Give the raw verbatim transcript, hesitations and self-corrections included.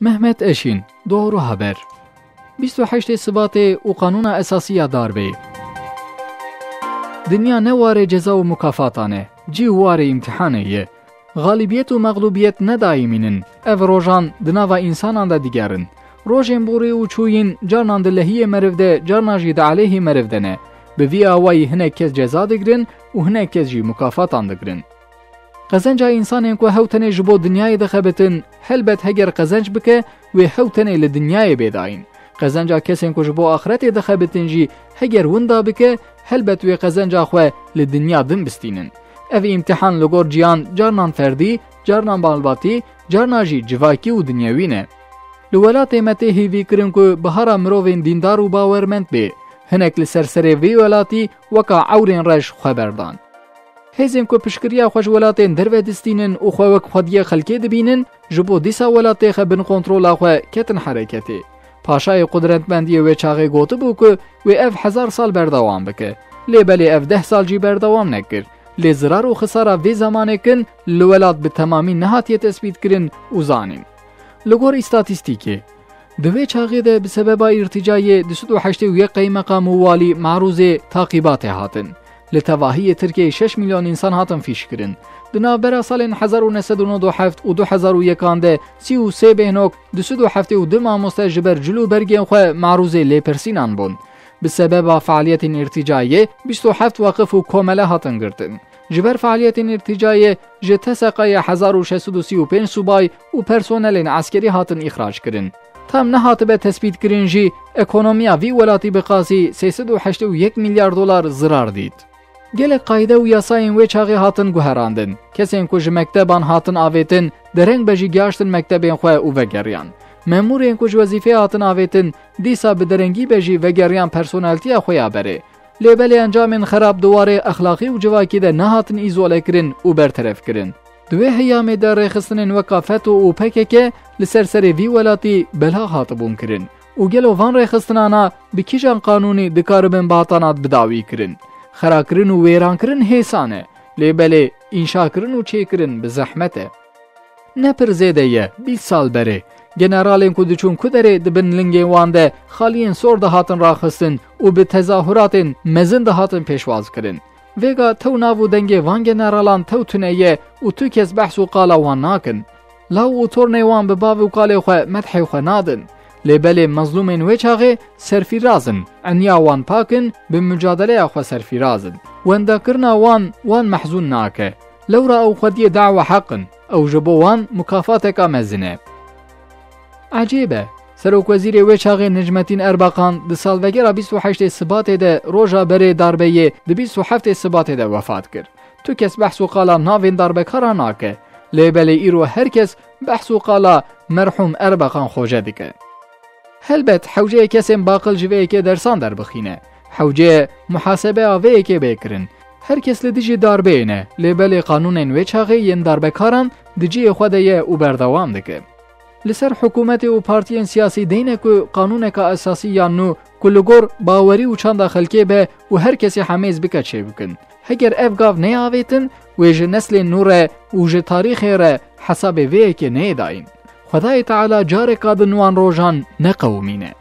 Mehmet Eşîn, Doğru Haber. Bîst û heştê Sibatê û Qanûna Esasî ya Darbeyê. Dinya ne warê ceza û mukafatan e, cî warê îmtihanê ye. Xalibiyet û mexlûbiyet ne daîmîn in. Ev rojan di nava însanan de digerin. Rojên borî û çûyîn carnan di lehiyê meriv de, carnan jî di aleyhê meriv de ne. Bi vî awayî hinek kes ceza digirin û hinek kes jî mukafatan digirin. Qezenca însanên ku hew tenê ji bo dinyayê dixebitin, helbet heger qezenc bike, wê hew tenê li dinyayê bê dayîn. Qezenca kesên ku ji bo axretê dixebitin jî heger winda bike, helbet wê qezenca xwe li dinya din bistînin. Ev îmtihan li gor ciyan carnan ferdî, carnan malbatî, carnan jî civakî û dinyewî ne. Li welatê me tê hêvî kirin ku bihara mirovên dîndar û bawermend bê. Hinek li ser serê vê welatî weka ewrên reş xwe berdan. Hêzên ku piştgiriya xwe ji welatên derve distînin û xwe wek xwediyê xelkê dibînin, ji bo dîsa welatê xwe bin kontrola xwe ketin hereketê. Paşayê qudretmendiyê wê çaxê gotibû ku wê ev hezar sal berdewam bike. Lê belê ev deh sal jî berdewam nekir. Lê zirar û xisara vê zemanê kin li welat bi temamî nehatiye tespîtkirin û zanîn. Li gor îstatîstîkê, di vê çaxê de bi sebeba îrtîcayê du sed û heştê û yek qeymeqam û walî marûzê taqîbatê hatin. Li tevahiyê Tirkiyeyê şeş milyon însan hatin fîşkirin. Di navbera salên hezar û neh sed û nod û heft û du hezar û yekan de sî û sê bêhnok, du sed û heftê û du mamoste ji ber cil û bergên xwe marûzê lêpirsînan bûn. Bi sebeba fealiyetên îrtîcayê bîst û heft weqif û komele hatin girtin. Ji ber fealiyetên îrtîcayê ji T S Q'yê hezar û şeş sed û sî û pênc subay û personelên eskerî hatin îxrac kirin. Tam nehatibe tespîtkirin jî ekonomiya vî welatî bi qasî sê sed û heştê û yek milyar dolar zirar dît. Gelek qayde û yasayên wê çaxê hatin guherandin. Kesên ku ji mekteban hatin avêtin, dereng be jî gihaştin mektebên xwe û vegeriyan. Memûrên ku ji wezîfeyê hatin avêtin, dîsa bi derengî be jî vegeriyan personeltiya xwe ya berê. Lê belê encamên xerab di warê exlaqî û civakî de nehatin îzolekirin û berterefkirin. Di wê heyamê de rêxistinên weka feto û P K K li ser serê vî welatî bela hatibûn kirin û gelo van rêxistinana bi kîjan qanûnî dikaribin bi hatanat bidawî kirin? Xerakirin û wêrankirin hêsan e, lê belê înşakirin û çêkirin bi zehmet e. Ne pir zêde ye, bîst sal berê. Generalên ku diçûn ku derê di bin lingên wan de xaliyên sor dihatin raxistin û bi tezahuratên mezin dihatin pêşwazkirin. Vêga tew nav û dengê van generalan tew tune ye û tu kes behs û qala wan nakin. Law û tornê wan bi bav û kalê xwe medhê xwe nadin. Lê belê mezlûmên wê çaxê serfîraz in, eniya wan pak in, bi mucadeleya xwe serfîraz in. Wendakirina wan, wan mehzûn nake. Lewra ew xwediyê dawa heq in, ew ji bo wan mukafateka mezin e. Ecêb e, Serokwezîrê wê çaxê Necmetîn Erbakan di salvegera bîst û heştê Sibatê de roja berê darbeyê di bîst û heftê Sibatê de wefat kir. Tu kes behs û qala navên darbekaran nake, lê belê îro her kes behs û qala merhûm Erbakan Xoce dike. Helbet hewceyê kesên baqil ji vê yekê dersan derbixîne. Hewceyê muhasebeya vê yekê bê kirin. Her kes li dijî darbeyê ne, lê belê qanûnên wê çaxê yên darbekaran di cihê xwe de ye û berdewam dike. Li ser hikûmetê û partiyên siyasî deyne ku qanûneka esasî yan nû ku li gor bawerî û çanda xelkê be û her kesê hemêz bike çêbikin. Heger ev gav neyê avêtin, wê ji neslên nû re û ji tarîxê re hesabê vê yekê neyê dayîn. Xwedayê Teala careka din wan rojan neqewimîne.